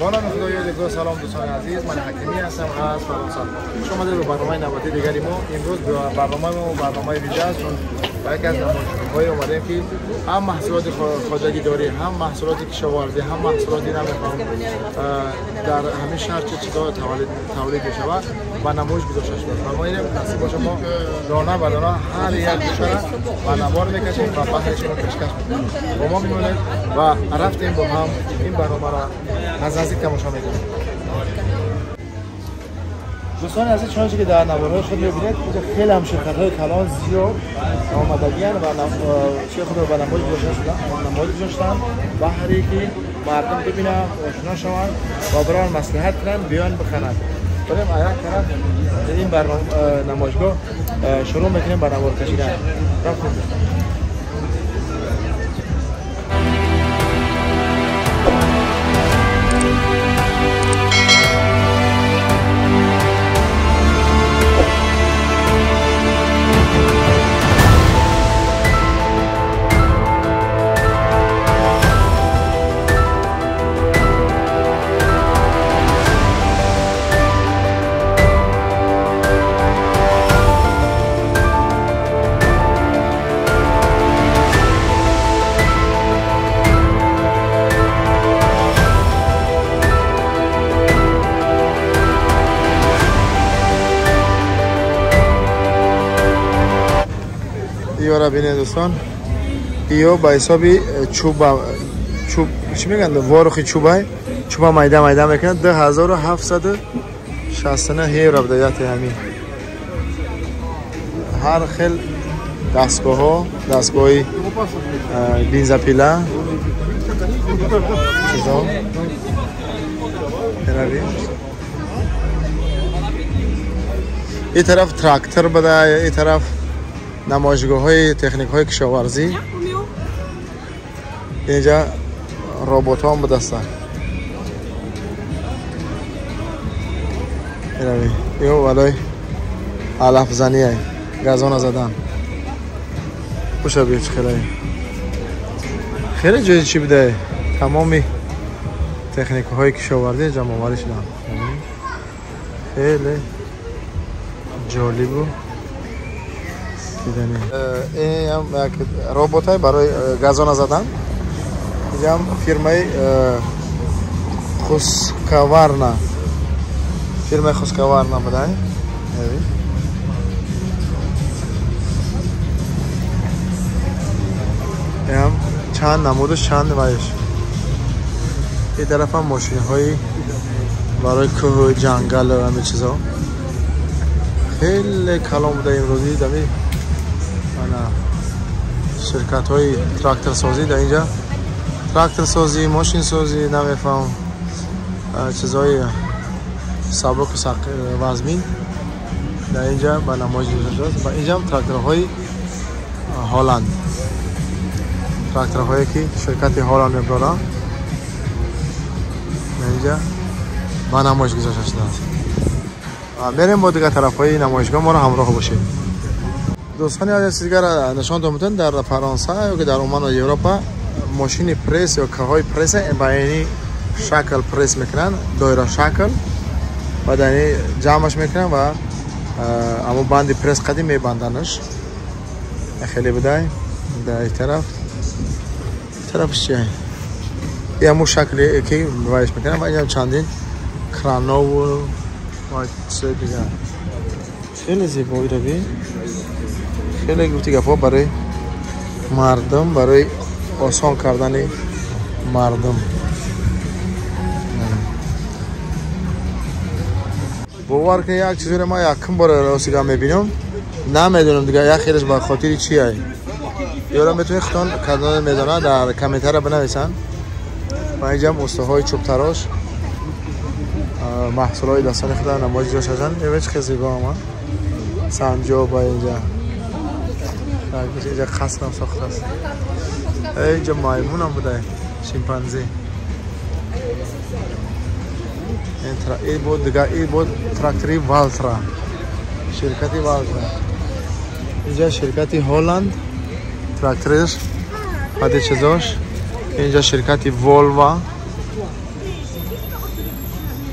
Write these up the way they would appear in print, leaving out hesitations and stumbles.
با نام خدای یادگار. سلام دوستان عزیز، من حکیمی هستم از فرانسه. شما در برنامه نباتی دیگری ما امروز برنامه ما برنامه ویژه است، چون با یکی از نمایشگاه‌های اومدیم که هم محصولات خواجگی داری، هم محصولات کشاورزی، هم محصولات نمیخوام در همه شهر چه چیزا تولید می‌شود و نمایش گذاشته شده. و ما اینم نصیب باشه ما دانه به دانه هر یک گوشه و نوار می‌کشیم و بهر شما پیشکش می‌کنیم. با ما میمونید و رفتیم با هم این برنامه را از نزدیک تماشا می‌کنیم. دوستان عزیز، چنانچه که در نوارهای خود می‌بینید، اینجا خیلی هم شرکت‌های کلان زیاد آمدگی‌اند و چه خود را به نمایش گذاشته شدن، نمایش گذاشتن بهری که مردم ببینن، آشنا شوند و برای مصلحت کنن، بیان بخرن. بریم یک طرف این برنامه نمایشگاه شروع می‌کنیم به نوار کشیدن. رفتیم. ایورا بینید دوستان، ایو با حسابی چوب چوب چی میگن، وارخی چوبای چوبا میده میده میکنه. 2769 یورو بوده یات همین. هر خیل دستگاه ها، دستگاه بنزپیلا چیزا این طرف تراکتور بوده، این طرف نمایشگاه های تکنیک های کشاورزی، اینجا ربات ها هم به دستن. این ولای علف زنی های گازان زدن. خوشا بیچ خیلی خیلی جای چی بوده، تمامی تکنیک های کشاورزی جمع آوری شدن. خیلی جالب بود. این هم یک ربات های برای گازان زدن. اینجا هم فیرمای خوسکوارنا، فیرمای خوسکوارنا بوده. این هم چند نمودش چند وایش. این طرف هم ماشین های برای کوه و جنگل و همه چیزا. خیلی کلام بوده امروزی دمی شرکت های تراکتور سازی در اینجا، تراکتور سازی، ماشین سازی، نمیفهم چیزهای سبک و وزمین در اینجا به نمایش گذاشته شده. و اینجا هم تراکتورهای هالند، تراکتورهایی که شرکت هالند میبرن در اینجا به نمایش گذاشته شده است. بریم با دیگر طرف های نمایشگاه، ما رو همراه باشید. دوستان عزیز، دیگر نشان دادم در فرانسه یا که در عمان و اروپا ماشین پرس یا کاهای پرس به این شکل پرس میکنن، دایره شکل، و در این جمعش میکنن و اما بند پرس قدیم میبندنش. خیلی بده در این طرف طرفش چیه؟ یه همون شکلی که وایش میکنن و اینجا چندین کرانا و چیز دیگه. خیلی زیبایی رو بی، خیلی گفتی گپا برای مردم، برای آسان کردن مردم. باور کنید یک چیزی رو ما یکم بار راستی میبینم، نمیدونم دیگه یک خیلیش با خاطر چیه. یارو میتونید خودتون کدام میدونه در کامنت بنویسن. و اینجا هم استاهای چوب تراش محصولای دستان خود نمایش گذاشتن. این چه زیبا هم سنجاب اینجا، اینجا قصر هم ساخته است. اینجا مایمون هم بوده، شیمپانزی. این بود دیگه، این بود تراکتوری والترا، شرکتی والترا. اینجا شرکتی هلند تراکتورش بعد چیزاش. اینجا شرکتی وولوا.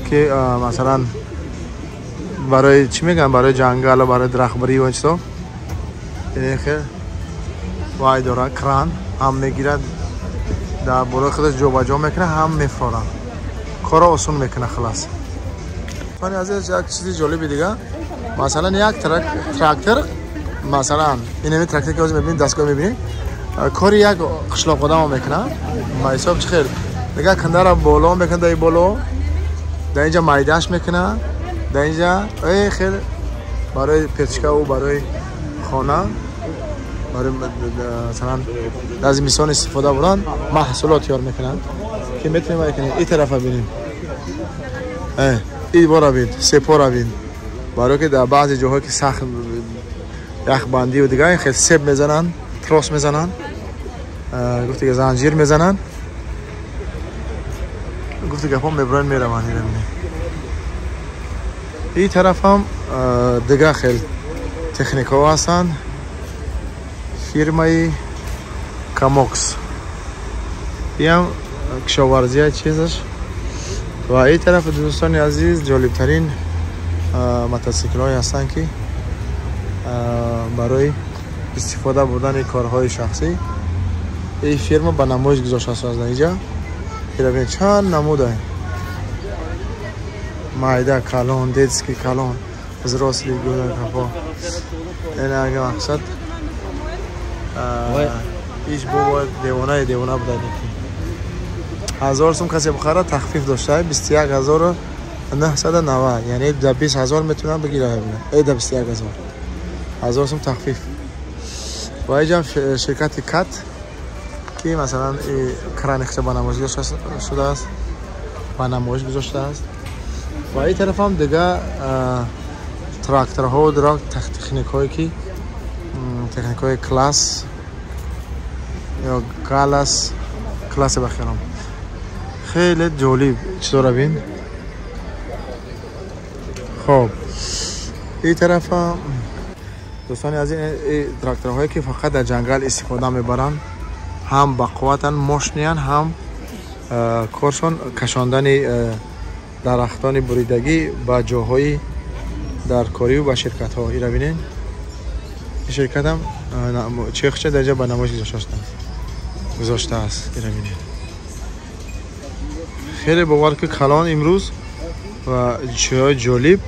ки масалан барои чӣ мегӯянд, барои ҷангал ва барои дарахтбарӣ ва чизо. Ин хел вай дорад, кран ҳам мегирад, дар болои худаш ҷобаҷо мекунад, ҳам мефорад, корро осон мекунад. Хулас азиз, як чизи ҷолиби дига, масалан як трактор, масалан инами трактор ки ҳозир мебинем, дастгоҳ мебинем, кори як қишлоқ одамо мекунад. Ба ҳисоб чӣ хел дига кандара боло мекунад, дар боло, дар инҷа майдааш мекунад, дар инҷа хел барои печкаву барои хона, барои масалан дар зимистон истифода бурдан маҳсулот тайёр мекунанд ки метавонем кунем. Ин тарафа бинем, ин бора бин, сепора бин, барои ки дар баъзе ҷоҳое ки сахт яхбандӣ ва дигар хел себ мезананд, трос мезананд, гуфти ки занҷир мезананд, гуфти гапҳо мебуранд, мераванд. Ира бинем, ин тараф ҳам дигар хел техникаҳо ҳастанд, фирмаи Камокс, ин ҳам кишоварзия чизаш. Ва ин тараф дӯстони азиз ҷолибтарин мотосиклҳое ҳастанд ки барои истифода бурдани корҳои шахсӣ ин фирма ба намоиш гузошта аст. Аз инҷа ира бинед чанд намуда, майда, калон, детский, калон, взрослый, гӯдакапо. Ин ага мақсад иш бо девонаи девона буда. 1000 сум касе бихарад тахфиф дошта, 21990, яъне дар 20000 метавонад бигирад, дар 21000 1000 сум тахфиф. Ва инҷа ширкати Кат ки масалан крани худро ба намоиш гузошта шудааст, ба намоиш гузоштааст. Ва ин тараф ҳам дига тракторҳо, техникҳое ки техникҳои класс ё галас классе бахирам, хеле ҷолиб чизора бин. Хоб, ин тараф дӯстони азиз тракторҳое ки фақат дар ҷангал истифода мебаранд, ҳам бақувватанд, мошниянд, ҳам коршон кашондани дарахтони буридагӣ ба ҷоҳои даркориву ба ширкатҳо. Ира бинед, ин ширкатам чехча дар ҷа ба намоиш гузоштааст. Ира бинед, хеле бовар ки калон имрӯз ва чизҳои ҷолиб.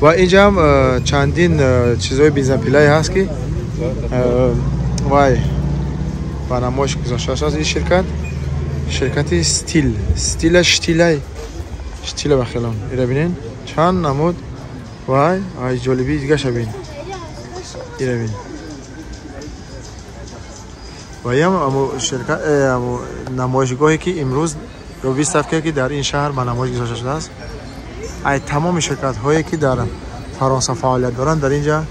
Ва инҷа ҳам чандин чизҳои бензопилае ҳаст ки вай ба намоиш гузошта шудааст. Ин ширкат ширкати Стил, Стила, Штилай, Штила бахелон. Ира бинед чанд намуд вай ай ҷолибии дигаша бин, ира бин. Ва ям ширкат намоишгоҳе ки имрӯз ё выставкае ки дар ин шаҳр ба намоиш гузошта шудааст, ай тамоми ширкатҳое ки дар Фаронса фаъолият доранд дар инҷа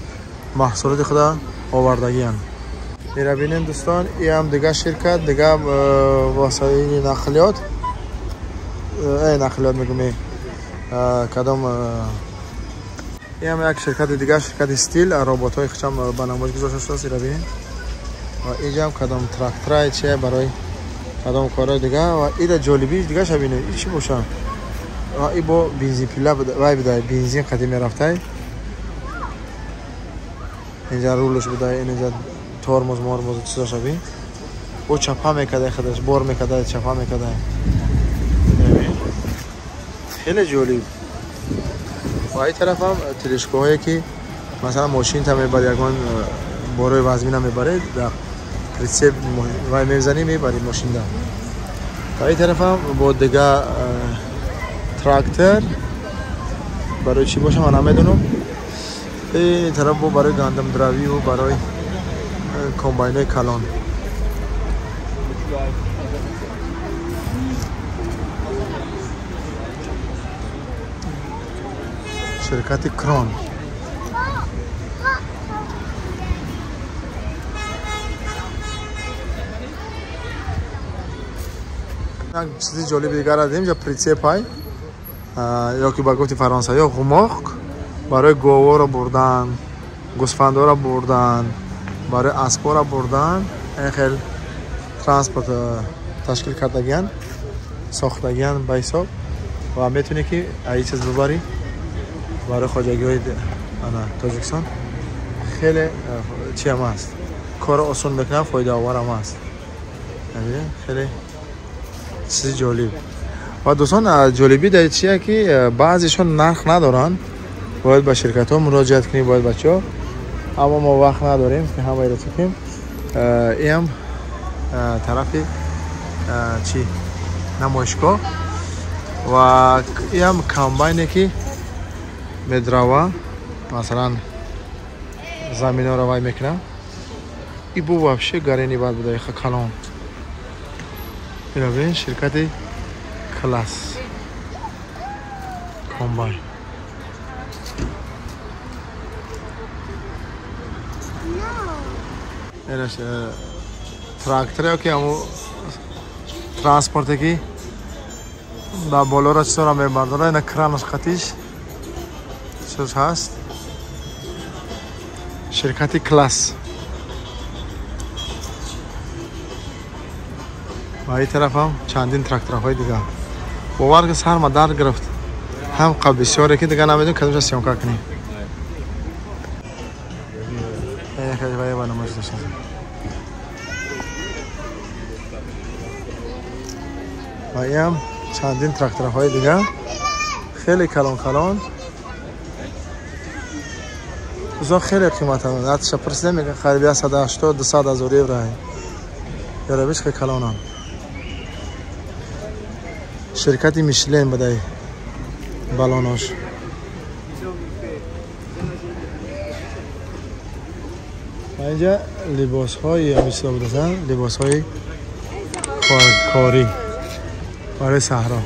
маҳсулоти худа овардагианд. Ира бинем дӯстон, иам дигар ширкат, дигар воситаи нақлиёт, нақлиёт мегӯм, кадом иам як ширкати дигар, ширкати Стил, роботҳои худшам ба намоиш гузошта шудааст. Ира бинем, ва инҷаам кадом тракторае чие барои кадом корҳои дигар. Ва ира ҷолибии дигаша бинед, и чӣ боша? Ва и бо бензинпила вай будай, бензин қадим мерафтай, инҷа рулш будай, инҷа тормоз мормоз чизоша бин, о чапа мекардай, худаш бор мекардай, чапа мекардай. Хеле ҷолиб. Ва ин тараф ҳам телешкоҳое ки масалан мошинта мебари, ягон борои вазмина мебаред, дар прицеп вай мезанӣ, мебари мошинда. Ва ин тараф ҳам бо дигар трактор барои чӣ боша ман намедонам. Ин тараф бо барои гандумдравию барои комбайнои калон. Ширкати Крон. Як чизи ҷолиби дигар аз инҷа прицепай, ё ки ба гуфти фаронсавиё ғумоқ, барои говҳоро бурдан, гӯсфандҳоро бурдан, барои аспҳоро бурдан ин хел транспорт ташкил кардагиян, сохтагиян ба ҳисоб. و میتونی که این چیز ببری برای خواجگی های تاجیکستان خیلی چی هم هست، کار آسان میکنه، فایده آور هم هست. خیلی چیز جالب. و دوستان جالبی در چیه که بعضیشون نرخ ندارن، باید به شرکت ها مراجعت کنیم، باید بچه ها، اما ما وقت نداریم که همه را کنیم. این هم طرف چی نمایشگاه و این هم کامباینه که میدروه، مثلا زمین ها رو وای میکنه. ای بو вообще гарени бад буда, иха калон. Ина бин ширкати Класс комбайн. Инаш тракторе ки ҳаму транспорте ки дар болоро чизора мебардора, ина кранаш қатиш чиз ҳаст. Ширкати Класс. و این طرف هم چندین تراکتورهای دیگه. باور که سر ما در گرفت، هم قبل بسیاره که دیگه نمیدونم کدومش سیامکا کنیم. این خیلی باید برنامه داشتم. و این هم چندین تراکتورهای دیگه خیلی کلان کلان. دوستان خیلی قیمت هم حتی پرسیدم میگن قریب 180 200 هزار یورو یارو بیش خیلی کلان هم. شرکت میشلن بوده بالوناش. اینجا لباس های همیشه بودن، لباس های کاری برای صحرا.